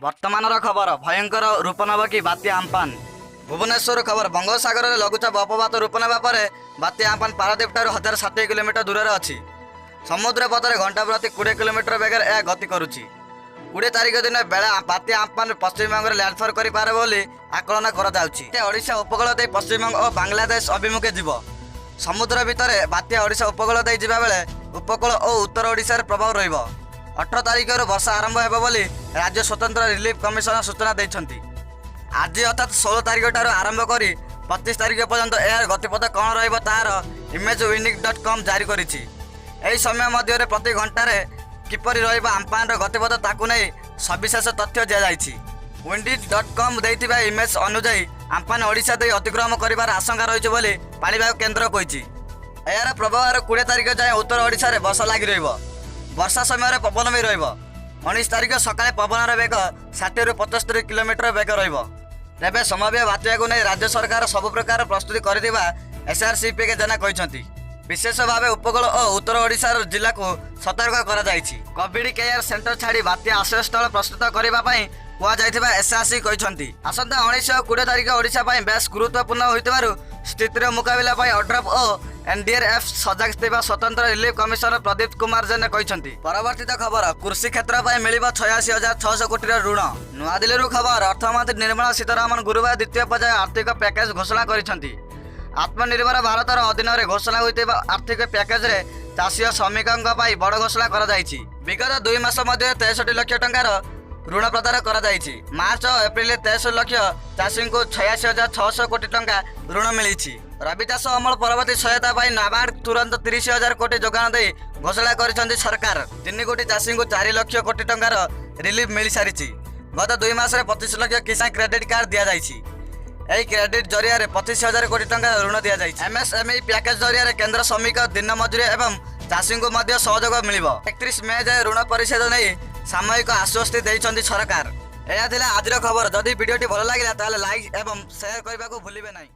ବର୍ତ୍ତମାନର ଖବର, ଭୟଙ୍କର ରୂପ ନେବ କି ବାତ୍ୟା ଆମ୍ପାନ? ଭୁବନେଶ୍ୱର ଖବର, ବଙ୍ଗୋପସାଗରରେ ଲଘୁଚାପ ଅବପାତ ରୂପ ନେବା ପରେ ବାତ୍ୟା ଆମ୍ପାନ ପାରାଦ୍ୱୀପଠାରୁ 1060 କିଲୋମିଟର ଦୂରରେ ଅଛି। ସମୁଦ୍ର ପଥରେ ଘଣ୍ଟା ପ୍ରତି 20 କିଲୋମିଟର ବେଗରେ ଏହା ଗତି କରୁଛି। 20 ତାରିଖ ଦିନ ବେଳା ବାତ୍ୟା ଆମ୍ପାନ ପଶ୍ଚିମବଙ୍ଗରେ ଲ୍ୟାଣ୍ଡଫଲ୍ କରିପାରେ ବୋଲି ଆକଳନ କରାଯାଉଛି। ଓଡ଼ିଶା ଉପକୂଳ ଦେଇ ପଶ୍ଚିମବଙ୍ଗ ଓ ବାଂଲାଦେଶ ଅଭିମୁଖେ ଯିବ। ସମୁଦ୍ର ଭିତରେ ବାତ୍ୟା ଓଡ଼ିଶା ଉପକୂଳ ଦେଇ ଯିବାବେଳେ ଉପକୂଳ ଓ ଉତ୍ତର ଓଡ଼ିଶାରେ ପ୍ରଭାବ ରହିବ। 18 ତାରିଖରୁ ବର୍ଷା ଆରମ୍ଭ ହେବ ବୋଲି ରାଜ୍ୟ ସ୍ୱତନ୍ତ୍ର ରିଲିଫ କମିଶନର ସୂଚନା ଦେଇଛନ୍ତି। ଆଜି ଅର୍ଥାତ୍ 16 ତାରିଖ ଠାରୁ ଆରମ୍ଭ କରି 25 ତାରିଖ ପର୍ଯ୍ୟନ୍ତ ଏହାର ଗତିପଥ କ'ଣ ରହିବ, ତାହାର ଇମେଜ୍ ୱିଣ୍ଡି.କମ୍ ଜାରି କରିଛି। ଏହି ସମୟ ମଧ୍ୟରେ ପ୍ରତି ଘଣ୍ଟାରେ କିପରି ରହିବ ଆମ୍ପାନର ଗତିପଥ, ତାକୁ ନେଇ ସବିଶେଷ ତଥ୍ୟ ଦିଆଯାଇଛି। ୱିଣ୍ଡି.କମ୍ ଦେଇଥିବା ଇମେଜ୍ ଅନୁଯାୟୀ ଆମ୍ପାନ ଓଡ଼ିଶା ଦେଇ ଅତିକ୍ରମ କରିବାର ଆଶଙ୍କା ରହିଛି ବୋଲି ପାଣିପାଗ କେନ୍ଦ୍ର କହିଛି। ଏହାର ପ୍ରଭାବରେ 20 ତାରିଖ ଯାଏଁ ଉତ୍ତର ଓଡ଼ିଶାରେ ବର୍ଷା ଲାଗି ରହିବ। ବର୍ଷା ସମୟରେ ପବନ ବି ରହିବ। 19 ତାରିଖ ସକାଳେ ପବନର ବେଗ 60ରୁ 75 କିଲୋମିଟର ବେଗ ରହିବ। ତେବେ ସମ୍ଭାବ୍ୟ ବାତ୍ୟାକୁ ନେଇ ରାଜ୍ୟ ସରକାର ସବୁ ପ୍ରକାର ପ୍ରସ୍ତୁତି କରିଥିବା ଏସ୍ଆର୍ସି ପି କେ ଜେନା କହିଛନ୍ତି। ବିଶେଷ ଭାବେ ଉପକୂଳ ଓ ଉତ୍ତର ଓଡ଼ିଶାର ଜିଲ୍ଲାକୁ ସତର୍କ କରାଯାଇଛି। କୋଭିଡ କେୟାର ସେଣ୍ଟର ଛାଡ଼ି ବାତ୍ୟା ଆଶ୍ରୟସ୍ଥଳ ପ୍ରସ୍ତୁତ କରିବା ପାଇଁ କୁହାଯାଇଥିବା ଏସ୍ଆର୍ସି କହିଛନ୍ତି। ଆସନ୍ତା 19 ଓ 20 ତାରିଖ ଓଡ଼ିଶା ପାଇଁ ବେଶ୍ ଗୁରୁତ୍ୱପୂର୍ଣ୍ଣ ହୋଇଥିବାରୁ ସ୍ଥିତିର ମୁକାବିଲା ପାଇଁ ଓଡ୍ରାଫ୍ ଓ ଏନ୍ଡିଆର୍ଏଫ୍ ସଜାଗ ଥିବା ସ୍ୱତନ୍ତ୍ର ରିଲିଫ କମିଶନର ପ୍ରଦୀପ କୁମାର ଜେନା କହିଛନ୍ତି। ପରବର୍ତ୍ତିତ ଖବର, କୃଷି କ୍ଷେତ୍ର ପାଇଁ ମିଳିବ 86,600 କୋଟିର ଋଣ। ନୂଆଦିଲ୍ଲୀରୁ ଖବର, ଅର୍ଥମନ୍ତ୍ରୀ ନିର୍ମଳା ସୀତାରମଣ ଗୁରୁବାର ଦ୍ୱିତୀୟ ପର୍ଯ୍ୟାୟ ଆର୍ଥିକ ପ୍ୟାକେଜ ଘୋଷଣା କରିଛନ୍ତି। ଆତ୍ମନିର୍ଭର ଭାରତର ଅଧୀନରେ ଘୋଷଣା ହୋଇଥିବା ଆର୍ଥିକ ପ୍ୟାକେଜରେ ଚାଷୀ ଓ ଶ୍ରମିକଙ୍କ ପାଇଁ ବଡ଼ ଘୋଷଣା କରାଯାଇଛି। ବିଗତ 2 ମାସ ମଧ୍ୟରେ 63 ଲକ୍ଷ ଟଙ୍କାର ଋଣ ପ୍ରଦାନ କରାଯାଇଛି। ମାର୍ଚ୍ଚ ଓ ଏପ୍ରିଲରେ 63 ଲକ୍ଷ ଚାଷୀଙ୍କୁ 86,600 କୋଟି ଟଙ୍କା ଋଣ ମିଳିଛି। ରବି ଚାଷ ଅମଳ ପରବର୍ତ୍ତୀ ସହାୟତା ପାଇଁ ନାବାର୍ଡ ତୁରନ୍ତ 30,000 କୋଟି ଯୋଗାଣ ଦେଇ ଘୋଷଣା କରିଛନ୍ତି ସରକାର। 3 କୋଟି ଚାଷୀଙ୍କୁ 4 ଲକ୍ଷ କୋଟି ଟଙ୍କାର ରିଲିଫ ମିଳିସାରିଛି। ଗତ 2 ମାସରେ 25 ଲକ୍ଷ କିଷାନ କ୍ରେଡିଟ୍ କାର୍ଡ ଦିଆଯାଇଛି। ଏହି କ୍ରେଡିଟ୍ ଜରିଆରେ 25,000 କୋଟି ଟଙ୍କାର ଋଣ ଦିଆଯାଇଛି। ଏମ୍ଏସ୍ଏମ୍ଇ ପ୍ୟାକେଜ ଜରିଆରେ କେନ୍ଦ୍ର ଶ୍ରମିକ, ଦିନ ମଜୁରିଆ ଏବଂ ଚାଷୀଙ୍କୁ ମଧ୍ୟ ସହଯୋଗ ମିଳିବ। 31 ମେ ଯାଏ ଋଣ ପରିଶୋଧ ନେଇ ସାମୟିକ ଆଶ୍ୱସ୍ତି ଦେଇଛନ୍ତି ସରକାର। ଏହା ଥିଲା ଆଜିର ଖବର। ଯଦି ଭିଡ଼ିଓଟି ଭଲ ଲାଗିଲା, ତାହେଲେ ଲାଇକ୍ ଏବଂ ସେୟାର କରିବାକୁ ଭୁଲିବେ ନାହିଁ।